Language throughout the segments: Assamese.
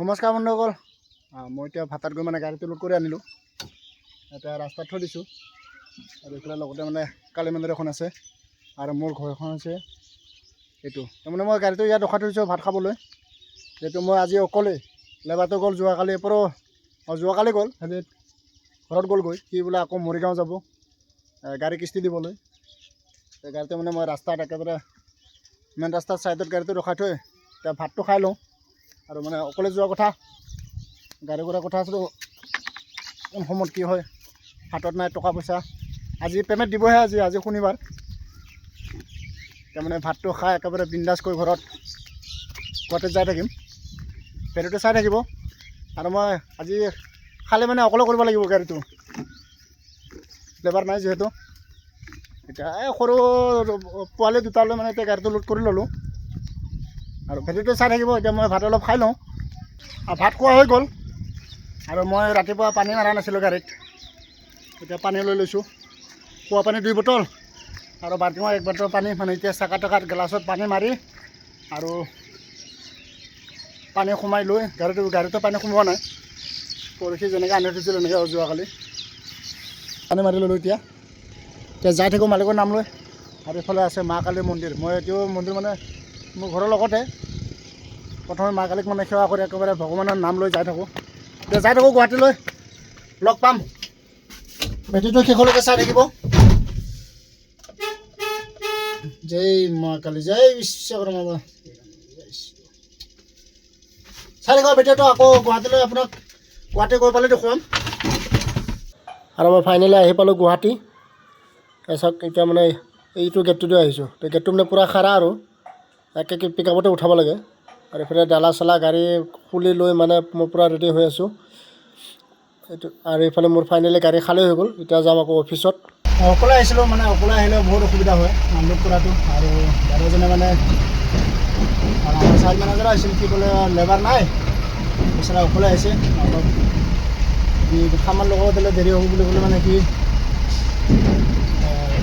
নমস্কাৰ বন্ধুসকল। মই এতিয়া ভাতাত গৈ মানে গাড়ীটো লোড কৰি আনিলোঁ। এতিয়া ৰাস্তাত থৈ দিছোঁ আৰু এইফালে লগতে মানে কালী মন্দিৰ এখন আছে আৰু মোৰ ঘৰখন হৈছে এইটো। তাৰমানে মই গাড়ীটো ইয়াত ৰখাই থৈছোঁ ভাত খাবলৈ, যিহেতু মই আজি অকলেই। লেবাৰটো গ'ল যোৱাকালি পৰা, অঁ, যোৱাকালি গ'ল, হেৰিত ঘৰত গ'লগৈ। সি বোলে আকৌ মৰিগাঁও যাব গাড়ী কিস্তি দিবলৈ। এই গাড়ীটো মানে মই ৰাস্তাত একেবাৰে মেইন ৰাস্তাৰ ছাইডত গাড়ীটো ৰখাই থৈ এতিয়া ভাতটো খাই লওঁ। আৰু মানে অকলে যোৱা কথা, গাড়ী ঘোঁৰাৰ কথা আছিলোঁ, কোন সময়ত কি হয়। হাতত নাই টকা পইচা। আজি পে'মেণ্ট দিবহে আজি, আজি শনিবাৰ। তাৰমানে ভাতটো খাই একেবাৰে বিন্দাছ কৰি ঘৰত গুৱাহাটীত যাই থাকিম। ভিডিঅ'টো চাই থাকিব। আৰু মই আজি খালে মানে অকলে কৰিব লাগিব গাড়ীটো, লেবাৰ নাই যিহেতু। এতিয়া এই সৰু পোৱালি দুটালৈ মানে এতিয়া গাড়ীটো লোড কৰি ল'লোঁ আৰু ভিডিঅ'টো চাই থাকিব। এতিয়া মই ভাত অলপ খাই লওঁ। আৰু ভাত খোৱা হৈ গ'ল। আৰু মই ৰাতিপুৱা পানী মাৰা নাছিলোঁ গাড়ীত, এতিয়া পানী লৈ লৈছোঁ। খোৱা পানী দুই বটল আৰু বাল্টিঙত এক বটল পানী। মানে এতিয়া চাকা টকাত গিলাচত পানী মাৰি আৰু পানী সোমাই লৈ গাড়ীটো পানী সোমোৱা নাই, পৰহি যেনেকৈ আনি থৈছিলোঁ এনেকৈ যোৱাকালি পানী মাৰি ল'লোঁ। এতিয়া এতিয়া যাই থাকোঁ মালিকৰ নাম লৈ। আৰু এইফালে আছে মা কালী মন্দিৰ। মই এইটো মন্দিৰ মানে মোৰ ঘৰৰ লগতে। প্ৰথমে মা কালীক মানে সেৱা কৰি একেবাৰে ভগৱানৰ নাম লৈ যাই থাকোঁ। এতিয়া যাই থাকোঁ গুৱাহাটীলৈ, লগ পাম। ভিডিঅ'টো শেষলৈকে চাই থাকিব। জয় মা কালী, জয় বিশ্বকৰ্মা। চাই থাকিব ভিডিঅ'টো। আকৌ গুৱাহাটীলৈ আপোনাক গুৱাহাটী গৈ পালে দেখুৱাম। আৰু মই ফাইনেলি আহি পালোঁ গুৱাহাটী। চাওক, এতিয়া মানে এইটো গেটটোতে আহিছোঁ। গেটটো মানে পূৰা খাৰা আৰু একে পিক আপতে উঠাব লাগে। আৰু এইফালে ডালা চালা গাড়ী খুলি লৈ মানে মই পূৰা ৰেডি হৈ আছোঁ এইটো। আৰু এইফালে মোৰ ফাইনেলি গাড়ী খালী হৈ গ'ল। এতিয়া যাম আকৌ অফিচত। অকলে আহিছিলোঁ, মানে অকলে আহিলে বহুত অসুবিধা হয় আনলোড কৰাটো। আৰু দাদাজনে মানে আৰু আমাৰ চাইড মেনেজাৰ আহিছিল, কি ক'লে, লেবাৰ নাই, বেচেৰা অকলে আহিছে, অলপ সামান লগাব দিলে দেৰি হ'ব বুলি ক'লে। মানে কি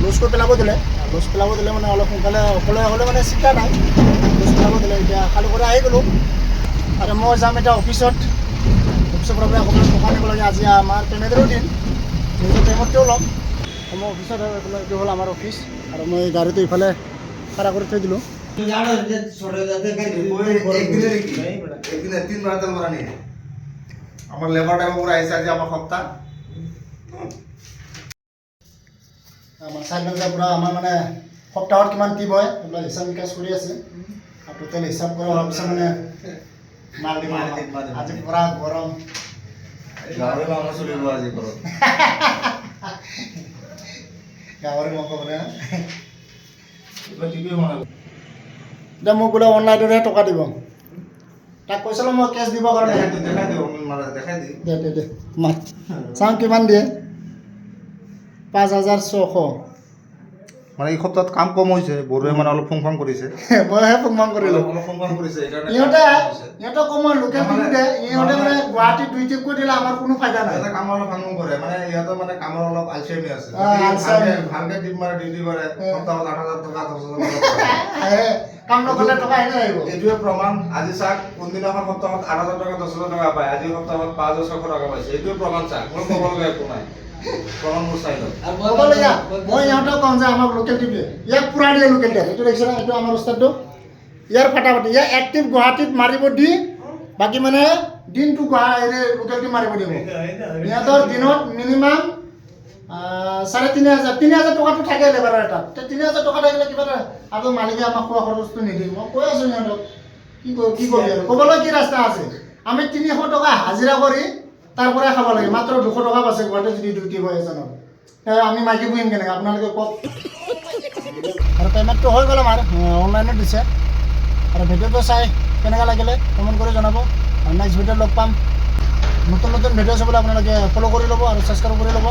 লুজ কৰি পেলাব দিলে, লুজ পেলাব দিলে মানে অলপ সোনকালে। অকলে হ'লে মানে চিন্তা নাই, লুজ পেলাব দিলে। এতিয়া খালী কৰি আহি গ'লোঁ আৰু মই যাম এতিয়া অফিচত। অফিচৰ পৰা আকৌ টকা আনিব লাগে। আজি আমাৰ পে'মেণ্টৰো দিন, নিজৰ পে'মেণ্টটোও ল'ম। মই অফিচত, এইটো হ'ল আমাৰ অফিচ। আৰু মই গাড়ীটো ইফালে খাৰা কৰি থৈ দিলোঁ। একদিনে নেকি? একদিনে তিনবাৰ তেল ভৰা নিয়ে। আমাৰ লেবাৰ টাইমৰ পৰা আহিছে আজি আমাৰ সপ্তাহ। আমাৰ চাইড মেনেজাৰ পূৰা আমাৰ মানে সপ্তাহত কিমান টিপ হয় এইবিলাক হিচাপ নিকাচ কৰি আছে। আৰু টোটেল হিচাপ কৰা হোৱাৰ পিছত মানে মাল দিব। মাল দিম, মাল দিম। আজি পূৰা গৰম। গাহৰি মাংস চলিব আজি ঘৰত। গাহৰি মাংস মানে এইবাৰ টিভিও বনাব। এতিয়া মোক বোলে অনলাইনতহে টকা দিব। তাক কৈছিলোঁ মই কেছ দিবৰ কাৰণে। দেখাই দি, দেখাই দি, মানে দেখাই দি। দে দে দে, মাত চাওঁ কিমান দিয়ে। 5600। মানে এই সপ্তাহত কাম কম হৈছে, বড়োৱে মানে অলপ ফুং ফাং কৰিছে। মইহে ফোন কৰিলোঁ। অলপ ফুং ফাং কৰিছে, সেইকাৰণে ইহঁতে কাম কম হৈছে। ইহঁতক কম মই লোকেল টিপ দে। ইহঁতে মানে গুৱাহাটীত দুই টিপ কৰি দিলে আমাৰ কোনো ফাইদা নাই। সিহঁতে কামৰ অলপ ফাং ফুং কৰে, মানে ইহঁতৰ মানে কামৰ অলপ আলচিয়ামি আছে। অ, যদি আলচিয়ামি। ভালকে ভালকে টিপ মাৰে, ডিউটি কৰে, সপ্তাহত 8000 টকা, 10,000 টকা পায়। আহে, কাম নকৰিলে টকা এনে আহিব। এইটোৱে প্ৰমাণ। আজি চাওক, কোনদিনাখন সপ্তাহত 8000 টকা, 10,000 টকা পায়, আজি সপ্তাহত 5600 টকা পাইছে। এইটোৱে প্ৰমাণ। চাওক, মোৰ ক'ব লগা একো নাই, প্ৰমাণ মোৰ চাই লওক। ক'বলগীয়া মই ইহঁতক কওঁ যে আমাক লোকেল টিপ দিয়ে, ইয়াক পূৰা দিয়ে লোকেল টিপ। এইটো দেখিছে না, এইটো আমাৰ ওস্তাদটো। ইয়াৰ ফাটাফাটি, ইয়াৰ এক টিপ গুৱাহাটীত মাৰিব দি বাকী মানে দিনটো হেৰি লোকেল টিপ মাৰিব দিব। সিহঁতৰ দিনত মিনিমাম 3500, 3000 টকাটো থাকে লেবাৰৰ এটাত। 3000 টকা থাকিলে কিবা এটা আৰু মালিকে আমাক খোৱা খৰচটো নিদিয়ে। মই কৈ আছোঁ সিহঁতক, কি কবি আৰু ক'বলৈ কি ৰাস্তা আছে? আমি 300 টকা হাজিৰা কৰি তাৰ পৰাই খাব লাগে, মাত্ৰ 200 টকা পাইছে গুৱাহাটীত যদি ডিউটি হয় এজনৰ। আমি মাইকী পুহিম কেনেকৈ, আপোনালোকে কওক। আৰু পে'মেণ্টটো হৈ গ'ল আমাৰ, অনলাইনত দিছে। আৰু ভিডিঅ'টো চাই কেনেকুৱা লাগিলে কমেণ্ট কৰি জনাব। আৰু নেক্সট ভিডিঅ'ত লগ পাম। নতুন নতুন ভিডিঅ' চাবলৈ আপোনালোকে ফ'ল' কৰি ল'ব আৰু ছাবস্ক্ৰাইব কৰি ল'ব।